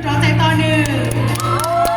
Rov txais tos nws.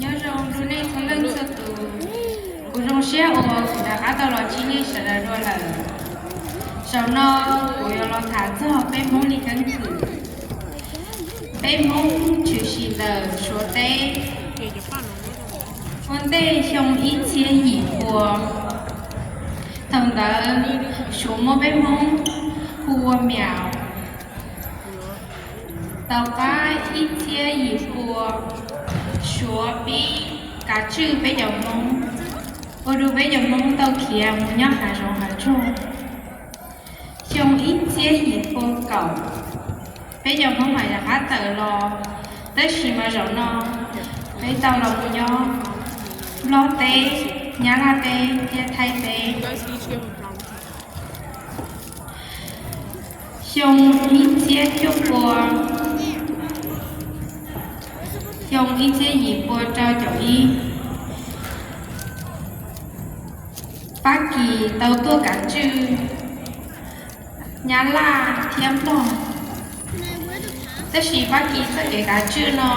Nyob zoo rau nej txhua leej txhua tus, kuv zoo siab uas kuv rov qab tau los ntsib nej sawv daws dua lawm. Zaum no kuv yuav los tham txog peb Hmoob li keeb kwm. Peb Hmoob tshwm sim ntawm Suav teb ua ntej xyoo ib txhiab yim pua. Thaum ntawd Suav muab peb Hmoob hu ua Miam. Tom qab ib txhiab yim pua, Suav pib kav tswj peb cov Hmoob, ua rau peb cov Hmoob tau khiav mus nyob hav zoov hav tsuag. Xyoo ib txhiab yim pua kaum, peb cov Hmoob mam rov qab tawm los, tab sis mas zaum no peb tau los mus nyob Nplog teb, Nyab Laj teb thiab Thaib teb. Xyoo ib txhiab cuaj pua, xyoo ib txhiab yim pua rau caum ib, Fab Kis tau tuaj kav tswj Nyab Laj thiab Nplog. Tab sis Fab Kis txoj kev kav tswj no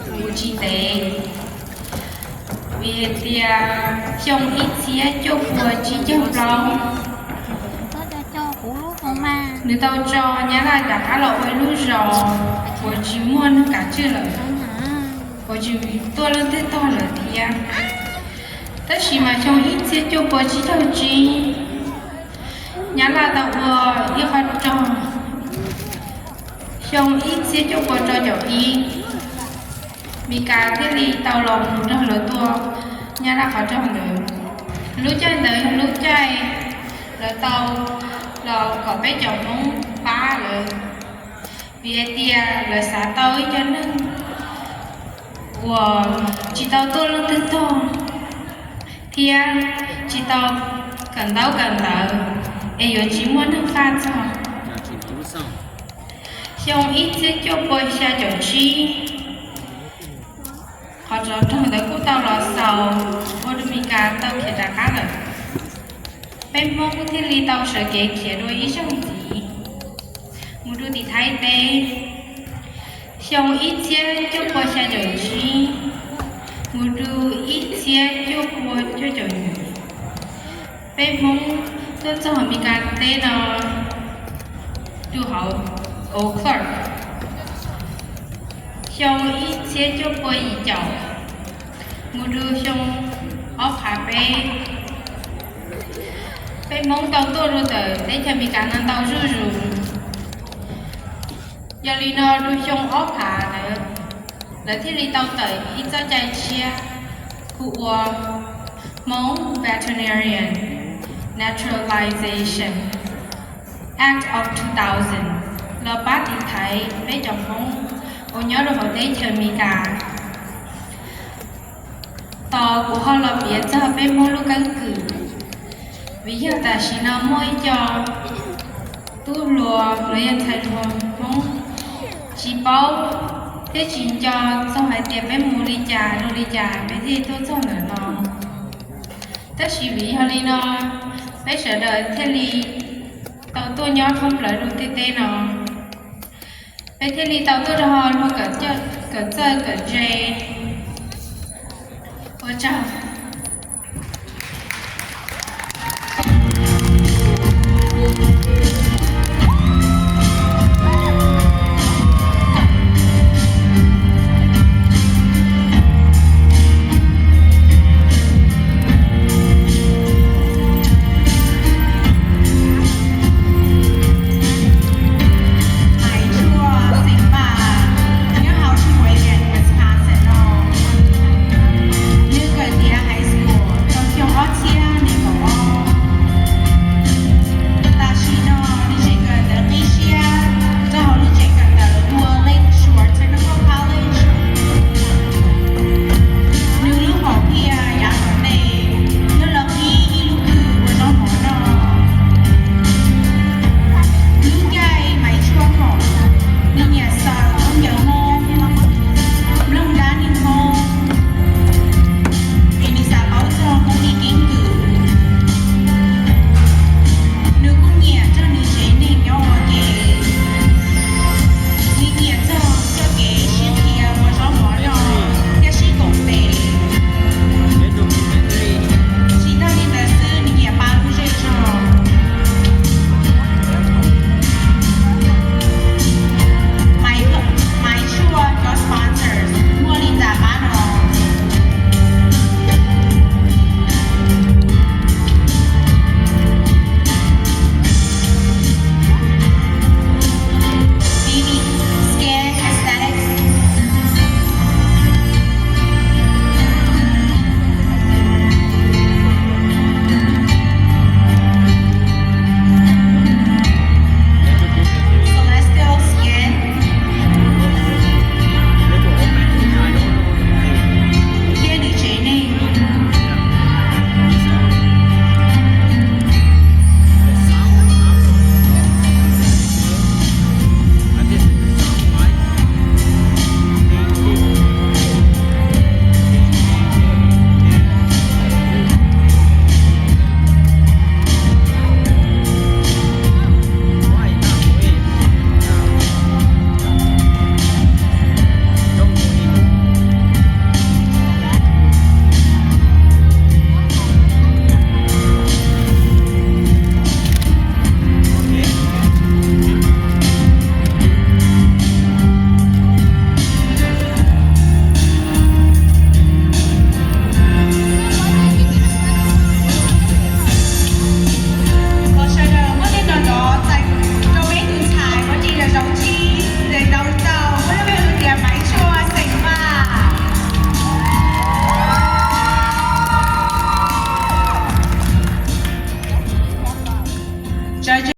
kuj tsis ntev, vim hais tias xyoo ib txhiab cuaj pua tsib caug plaub, nws tau tso Nyab Laj rov qab los ua ib lub zos uas tsis muaj neeg kav tswj lawm, uas tsis tuaj leej twg tog lawm thiab. Tab sis mas xyoo ib txhiab cuaj pua tsib caug tsib, Nyab Laj tau ua ib qho rog. Xyoo ib txhiab cuaj pua rau caum ib, Mes Kas thiaj li tau los mus nrog lawv tua Nyab Laj qhov rog ntawd. Lub caij ntawd yog lub caij lawv tau los kom peb cov Hmoob pab lawv, vim hais tias lawv xav tau ib co neeg uas tsis tau tuaj leej twg tog thiab tsis tau kawm ntaub kawm ntawv, es yuav tsis muaj neeg faj txog. Xyoo ib txhiab cuaj pua xya caum tsib, qhov rog ntawd kuj tau los xaus ua rau Mes Kas tau khiav rov qab lawm. Peb Hmoob thiaj li tau sawv kev khiav dua ib zaug ntxiv mus rau tim Thaib teb. Xyoo ib txhiab cuaj pua xya caum tsib mus rau ib txhiab cuaj pua cuaj caum yim, peb Hmoob tuaj txog Mes Kas teb no rau hauv Eau Claire. Xyoo ib txhiab cuaj pua yim caum mus rau xyoo ob phav peb, peb Hmoob tau tuaj rau ntawm teb chaws Mes Kas no ntau zuj zus. Yog li no rau xyoo ob phav ntawd, lawv thiaj li tau tawm ib txoj cai tshiab hu ua Hmong Veterinarian Naturalization Act of two thousand los pab tiv thaiv peb cov Hmoob uas nyob rau hauv teb chaws Amelikas. Tos kuv ho los piav txog peb Hmoob lub keeb kwm, vim yog tam sim no muaj ib co tub hluas los yog ntxhais hluas Hmoob tsis paub thiab tsis nco txog hais tias peb mus li cas rau li cas peb thiaj tuaj txog ntawm no. Tab sis vim yog li no, peb sawv daws thiaj li tau tuaj nyob thoob plaws lub ntiaj teb no. Peb thiaj li tau tuaj rau hauv luag kawm txawj kawm ntse, ua tsaug.